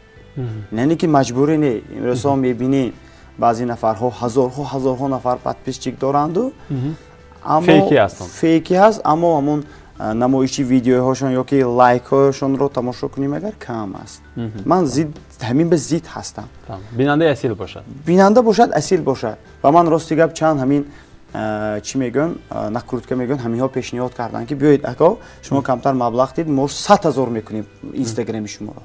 Яъне ки маҷбурӣ не. Имрӯзҳо мебинем баъзе нафарҳо ҳазорҳо ҳазорҳо нафар подписчик доранду, аммо фейкӣ ҳаст, аммо ҳамон намоиши видеоҳошон ё ки лайкҳояшонро тамошо кунем агар кам аст. Ман ҳамин ба зид ҳастам. Бинандаи асил бошад. Бинанда бошад, асил бошад. Ва ман рости гап чанд ҳамин чӣ мегӯям, накрутка мегӯянд, ҳаминҳо пешниҳод карданд, ки биёед ако, шумо камтар маблағ дид, мо 100 000 мекунем инстаграми шуморо.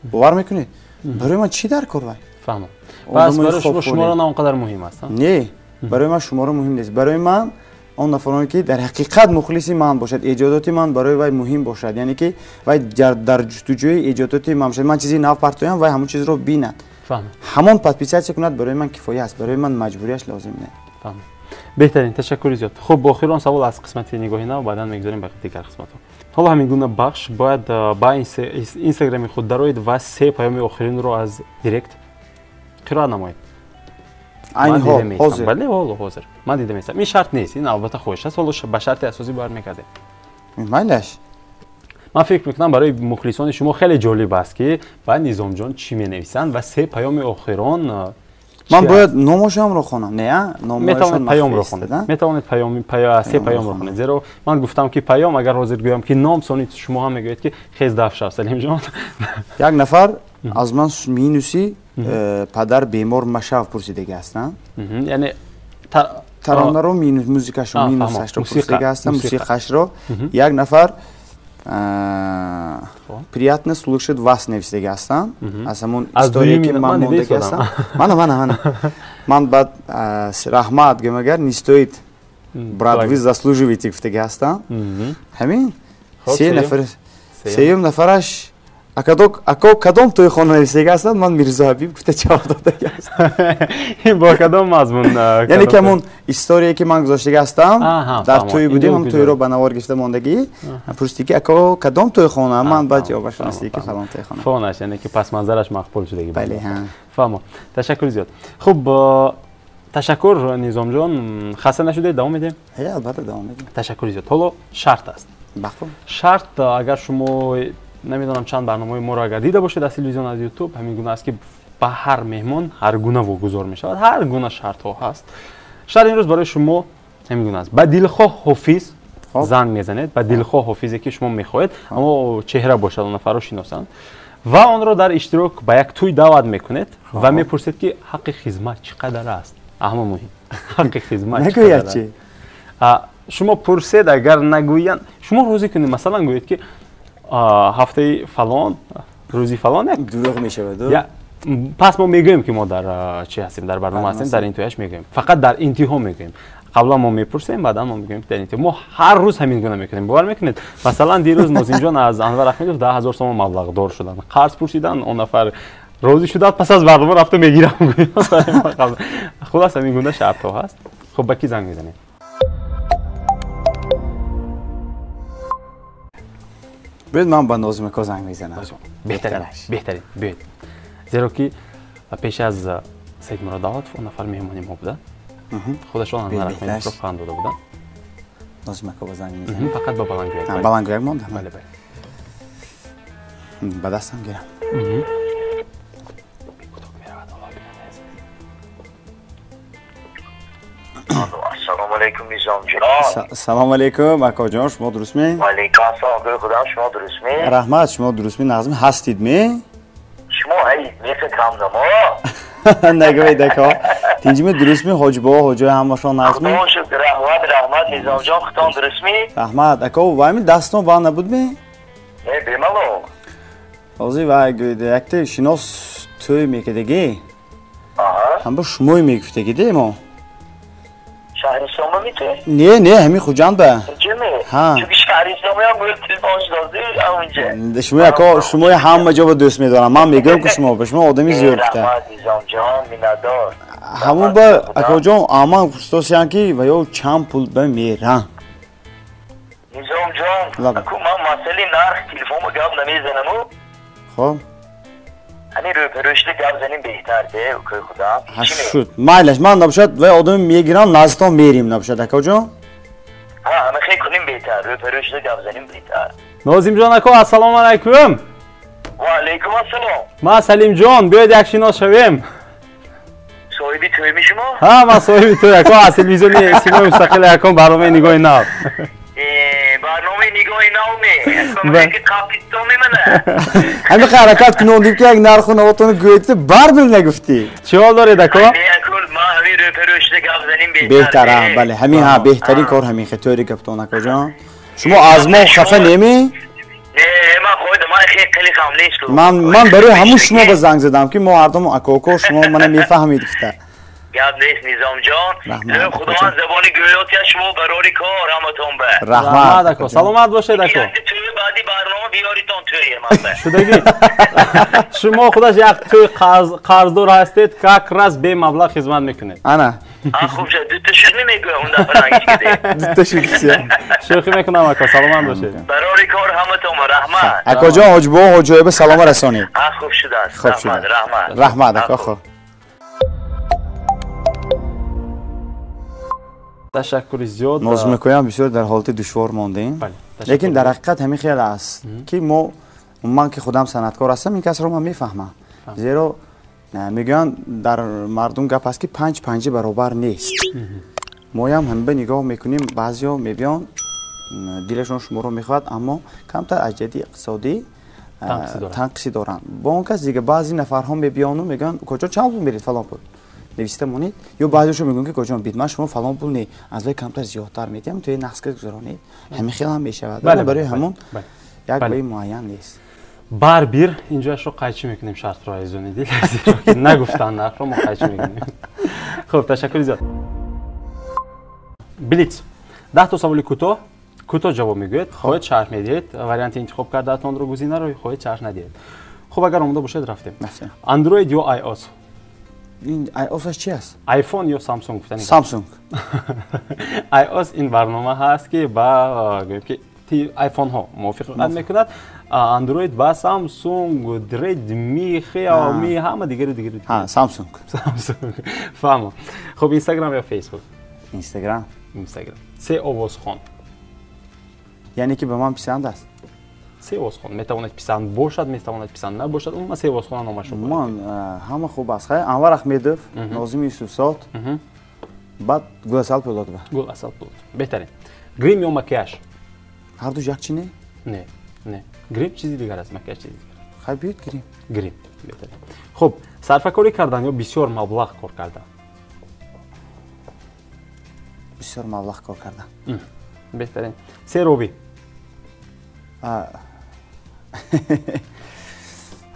Бовар мекунед? Барои ман чӣ дар кор вай? Фаҳмам. Пас барои шумо шуморо на он қадар муҳим аст? Не, барои ман шуморо муҳим нест. Барои ман он нафароне ки дар ҳақиқат мухлиси ман бошад, эҷодоти ман барои вай муҳим бошад, яъне ки вай дар ҷустуҷӯи эҷодоти ман бошад, ман чизи нав партоям, вай ҳамон чизро бинад, ҳамон подписатсия кунад, барои ман кифоя аст, барои ман маҷбурияш лозим не. Фаҳмам. Беҳтарин, ташаккури зиёд. Хуб, бо охирон савол аз қисмати нигоҳи нав, баъдан мегузарем ба дигар қисматҳо. Ҳоло ҳамин гуна бахш бояд ба инстаграми худ дароед ва 3 паёми охиринро аз директ қироат намоед. Айни ҳол ҳозир? Бале, ҳоло ҳозир. Ман дида меистам. Ин шарт нест, ин албатта хоҳиш аст, ҳоло ба шарти асосӣ бояд мекардем. Майлаш. Ман фикр мекунам барои мухлисони шумо хеле ҷолиб аст, ки ба Низомҷон чӣ менависанд ва 3 паёми охирон. Ман бояд номошамро хонам, не? Метавонед паёмро хонед. Метавонед 3 паёмро хонед. Зеро ман гуфтам ки паём, агар ҳозир гӯям ки ном, сони шумо ҳам мегӯед ки хез даф шав, Салимҷон. Як нафар аз ман минуси падар бемор машав пурсидаги ҳастанд. Яъне таронаро минус, музикашро минусашро пурсидаги ҳастанд, мусиқашро. Як нафар приятно слушать вас нависидаги ҳастанд, аз ҳамон история ки ман мондаги ҳастам. Мана. Ман баъд раҳмат гӯям, агар не стоит, брат, вы заслуживаете гуфтаги ҳастам. Ҳамин сеюм нафараш ако кадом тӯйхона нависидаги ҳастанд, ман Мирзо Ҳабиб гуфта ҷавоб додаги ҳастам. Ин бо кадом мазмун? Яъне ки ҳамон историе ки ман гузоштаги ҳастам, дар тӯй будем, ҳам тӯйро ба навор гирифта мондагӣ, пурсидӣ ки ако кадом тӯйхона, ман баъд ҷавобаш расидӣ ки фалон тӯйхона. Фонаш, яъне ки пасманзараш мақбул шудаги. Бале, ҳа. Фаҳмо. Ташаккури зиёд. Хуб, ташаккур Низомҷон, хаста нашудед, давом медиҳем? Ҳе, албатта давом медиҳем. Ташаккури зиёд. Ҳоло шарт аст. Бахуб. Шарт, агар шумо намедонам чанд барномаи моро агар дида бошед аз телевизион, аз ютуб, ҳамин гуна аст ки ба ҳар меҳмон ҳар гуна вогузор мешавад, ҳар гуна шартҳо ҳаст. Шарт имрӯз барои шумо ҳамин гуна аст. Ба дилхоҳ ҳофиз занг мезанед, ба дилхоҳ ҳофизе ки шумо мехоҳед, аммо чеҳра бошад, он нафарро шиносанд, ва онро дар иштирок ба як тӯй даъват мекунед ва мепурсед ки ҳаққи хизмат чӣ қадар аст. Аҳама муҳим, ҳаққи хизмат чӣ қадар аст. Шумо пурсед, агар нагӯянд, шумо розӣ кунед, масалан гӯед ки ҳафтаи фалон, рӯзи фалон як дурӯғ мешавад. Пас мо мегӯем ки мо дар чӣ ҳастем, дар барнома ҳастем, дар интиҳояш мегӯем. Фақат дар интиҳо мегӯем. Қаблан мо мепурсем, баъдан мо мегӯем дар интиҳо. Мо ҳар рӯз ҳамин гуна мекунем. Бовар мекунед? Масалан дирӯз Нозимҷон аз Анвар Аҳмедов 10 000 сомон маблағдор шуданд. Қарз пурсиданд, он нафар розӣ шудад, пас аз барнома рафта мегирам. Хулас ҳамин гуна шартҳо ҳаст. Хуб, ба кӣ занг мезанем? Биёед ман ба Нозим ака занг мезанам. Беҳтарин, беҳтарин, биёед. Зеро ки пеш аз Саидмурод Давлатов он нафар меҳмони мо буда. Худашон Анвар Аҳмедовро фаҳм дода буданд. Нозим ака ба занг мезанам. Фақат ба баландгӯяк. Баландгӯяк монда? Бале, бале. Ба дастам гирам. Куток меравад, Аллоҳ бинад азиз. Ассалому алайкум Низомҷон. Салом алайкум акоҷон, шумо дурустме? Ва алайкум ассалом, акои худам, шумо дурустме? Раҳмат, шумо дурустме? Нағзме ҳастидме? Шумо ҳай меха камдамо. Нагӯед ако. Тинҷиме дурустме? Ҳоҷибобо, ҳоҷои ҳамашон нағзме? Худо шукр, раҳмат, раҳмат Низомҷон, худтон дурустме? Раҳмат ако, вайми дастон банд набудме? Не, бемалол. Ҳозир вай гӯед, якте шинос тӯй мекардагӣ. Ҳамба шумое мегуфтагиде мо. Шаҳрисомӣ ту? Не, не, ҳамин Хуҷанд ба. Ҷуме? Ҳа. Чунки шаҳрисомиам гӯяд телефон шудозӣ ҳамунҷа. Шумо ако, шумо ҳама ҷо ба дӯст медорам. Ман мегӯям ки шумо ба шумо одами зиёд гуфта. Раҳмат Низомҷон, миннатдор. Ҳамун ба акоҷон, аман пурсидосиян ки ва ё чанд пул ба мерам. Низомҷон, аку ман масъалаи нарх телефонба гап намезанаму. Хоб. Ҳамин рӯпарӯшида гап занем беҳтар де, укои худам. Шуд. Майлаш, ман набошад вай одами мегирам, наздитон мерим набошад, акоҷон. Ҳа, ҳама хел кунем беҳтар, рӯпарӯшида гап занем беҳтар. Нозимҷон ако, ассалому алайкум. Ва алайкум ассалом. Ман Салимҷон, биёед як шинос шавем. Соҳиби тӯйми шумо? Ҳа, ман соҳиби тӯй ако, аз телевизиони Симои Мустақил акон барномаи Нигоҳи нав. Барномаи Нигоҳи нав Ме. Ки қапитто мемана. Ҳамин ҳаракат кунондим ки як нарху навотони гӯед, барбил нагуфтӣ. Чӣ ҳол доред, ако? Ма ҳамин рӯпарӯшида гап занем беҳтар. Беҳтар, бале, ҳамин ҳа, беҳтарин кор ҳамин хе, тӯри гаптон, акоҷон. Шумо аз мо хафа немӣ? Не, ман худам ман хеле хам нест. Ман барои ҳамун шумо ба занг задам ки мо ҳардум акоко, шумо мана мефаҳмид гуфта. Гап нест, Низомҷон. Худованд забони гӯётия шумо барори кор ҳаматон ба. Раҳмат, ако. Саломат бошед, ако. Тӯи баъди барнома биёритон тӯи ман ба. Шудагӣ. Шумо худаш як тӯи қарздор ҳастед, как раз бемаблағ хизмат мекунед. Ана. Хуб шуд, дута шуд мегӯям он дафъа рангиш дута шуд. Шӯхӣ мекунам, ако, саломат бошед. Барори кор ҳаматон ба, раҳмат. Акоҷон, ҳоҷибо ҳоҷоиба салома расонед. Хуб шудааст. Раҳмат, раҳмат. Раҳмат, ако, хуб. Ташаккури зиёд. Нозмикоям бисёр дар ҳолати душвор мондем, лекин дар ҳақиқат ҳамин хел аст ки мо, ман ки худам санъаткор ҳастам, ин касро ман мефаҳмам, зеро мегӯянд дар мардум гап аст ки панҷ панҷи баробар нест. Моям ҳамба нигоҳ мекунем, баъзеҳо мебиён, дилашон шуморо мехоҳад, аммо камтар аз ҷиҳати иқтисодӣ танқисӣ доранд. Бо он кас дига баъзе нафарҳо мебиёну мегӯянд, куҷо чанд пул меред, фалон пул нависта монед, ё баъзеашо мегӯянд ки куҷо бид, ман шумо фалон пул не, аз вай камтар зиёдтар медиҳам, то нақска гузаронед. Ҳамин хел ҳам мешавад. Барои ҳамон як баи муайян нест. Барбир инҷояшро қайчӣ мекунем, шартро, азизони дил, зеро ки нагуфтанд нархро, мо қайчӣ мекунем. Хуб, ташаккури зиёд. Блиц. 10 то саволи кӯтоҳ, кӯтоҳ ҷавоб мегӯед, хоҳед шарҳ медиҳед варианти интихоб кардаатонро, гузинаро, хоҳед шарҳ надиҳед. Хуб, агар омода бошед, рафтем. Android ё iOS? Ин iOS чи аст? iPhone ё Samsung гуфтани. Samsung. iOS ин барнома ҳаст ки ба, гӯем ки, iPhone-ҳо мувофиқат мекунад, Android ба Samsung, Redmi, Xiaomi, ҳама дигару дигару. Samsung. Samsung. Фаҳмам. Хуб, Instagram ё Facebook? Instagram. Instagram. Се овозхон. Яъне ки ба ман писанд аст? Се овозхон метавонад писанд бошад, метавонад писанд набошад. Умуман се овозхона номашро. Ман ҳама хуб аст. Хай, Анвар Ахмедов, Нозими Юсуфзод, баъд Гуласал Пӯлодова. Гуласал Пӯлодова. Беҳтарин. Грим ё макияж? Ҳардуш як чи не? Не, не. Грим чизи дигар аст, макияж чизи дигар. Хай, биёед грим. Грим. Беҳтарин. Хуб, сарфакорӣ кардан ё бисёр маблағ кор кардан? Бисёр маблағ кор кардан. Беҳтарин. Се ровӣ.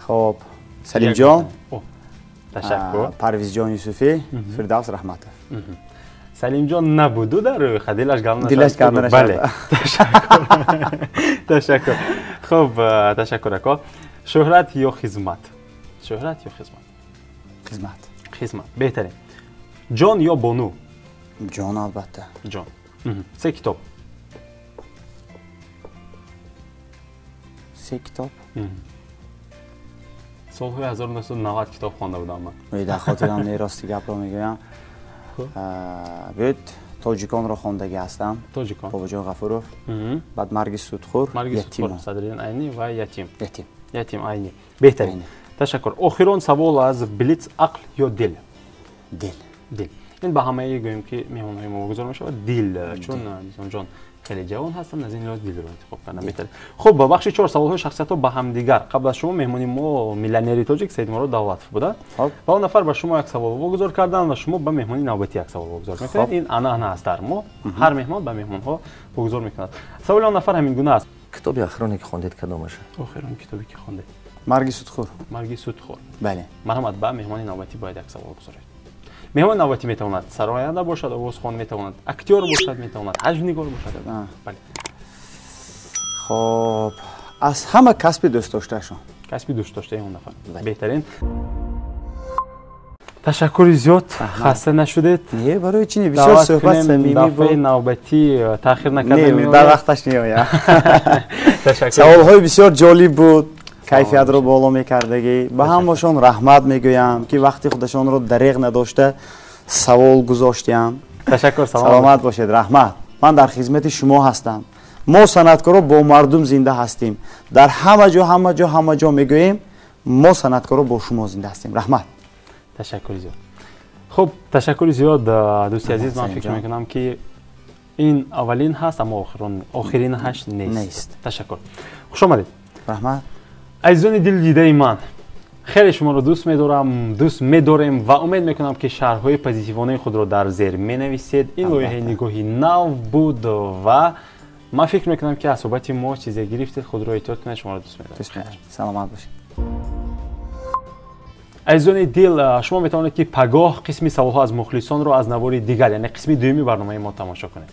Хоб, Салимҷон. Ташаккур. Парвизҷон Юсуфӣ, Фирдавс Раҳматов. Салимҷон набуду дар рӯйхат, дилаш гап. Дилаш гап. Бале, ташаккур, ташаккур. Хуб, ташаккур, ако. Шӯҳрат ё хизмат? Шӯҳрат ё хизмат? Хизмат. Хизмат. Беҳтарин. Ҷон ё бону? Ҷон, албатта. Ҷон. Се китоб. Се китоб. Солҳои 1990 китоб хонда будам ман. Дар хотирам не, рости гапро мегӯям. Биёед, Тоҷиконро хондагӣ ҳастам. Тоҷикон. Бобоҷон Ғафуров. Баъд Марги судхӯр. Марги судхӯр, Садриддин Айнӣ ва Ятим. Ятим. Ятим, Айнӣ. Беҳтарин. Ташаккур. Охирон савол аз блиц: ақл ё дил? Дил. Дил. Ин ба ҳамаи, гӯем ки, меҳмонҳои мо гузор мешавад дил, чун Низомҷон хеле ҷавон ҳастанд, аз ин лиҳоз дилро интихоб кардам. Беҳтарин. Хуб, ба бахши чор, саволҳои шахсиятҳо ба ҳамдигар. Қабл аз шумо меҳмони мо миллионери тоҷик Саидмурод Давлатов буда ва он нафар ба шумо як савол вогузор карданд ва шумо ба меҳмони навбатӣ як савол вогузор мекунед. Ин анъана аст дар мо, ҳар меҳмон ба меҳмонҳо вогузор мекунад. Саволи он нафар ҳамин гуна аст. Китоби охироне ки хондед кадомаша? Охирон китобе ки хондед? Марги судхӯр. Марги судхӯр. Бале. Марҳамат, ба меҳмони навбатӣ бояд як савол гузоред. Меҳмони навбатӣ метавонад сароянда бошад, овозхон, метавонад актёр бошад, метавонад ҳаҷвнигор бошад. Бале. Хоб, аз ҳама касби дӯстдоштаашон. Касби дӯстдоштаи он нафар. Беҳтарин. Ташаккури зиёд, хаста нашудед? Не, барои чи не, бисёр суҳбат самимӣ буд. Дафъаи навбатӣ таъхир накардем. Не, дар вақташ меояд. Ташаккур. Саволҳои бисёр ҷолиб буд, кайфиятро боло мекардагӣ. Ба ҳамашон раҳмат мегӯям, ки вақти худашонро дареғ надошта савол гузоштиям. Ташаккур. Саломат бошед, раҳмат. Ман дар хизмати шумо ҳастам. Мо санъаткоро бо мардум зинда ҳастем. Дар ҳама ҷо, ҳама ҷо, ҳама ҷо мегӯем, мо санъаткоро бо шумо зинда ҳастем. Раҳмат. Ташаккури зиёд. Хуб, ташаккури зиёд, дӯсти азиз. Ман фикр мекунам, ки Ин аввалин ҳаст, аммо охиринаш нест. Ташаккур, хуш омадед. Раҳмат. Азизони дилдидаи ман, хеле шуморо дӯст медорам, дӯст медорем ва умед мекунам, ки шарҳҳои позитивонаи худро дар зер менависед. Ин лоиҳаи «Нигоҳи нав» буд ва ман фикр мекунам, ки аз суҳбати мо чизе гирифтед. Худро эҳтиёт кунед, шуморо дӯст медорам. Саломат бошед. Азизони дил, шумо метавонед, ки пагоҳ қисми саволҳо аз мухлисонро аз навори дигар, яъне қисми дуюми барномаи мо, тамошо кунед.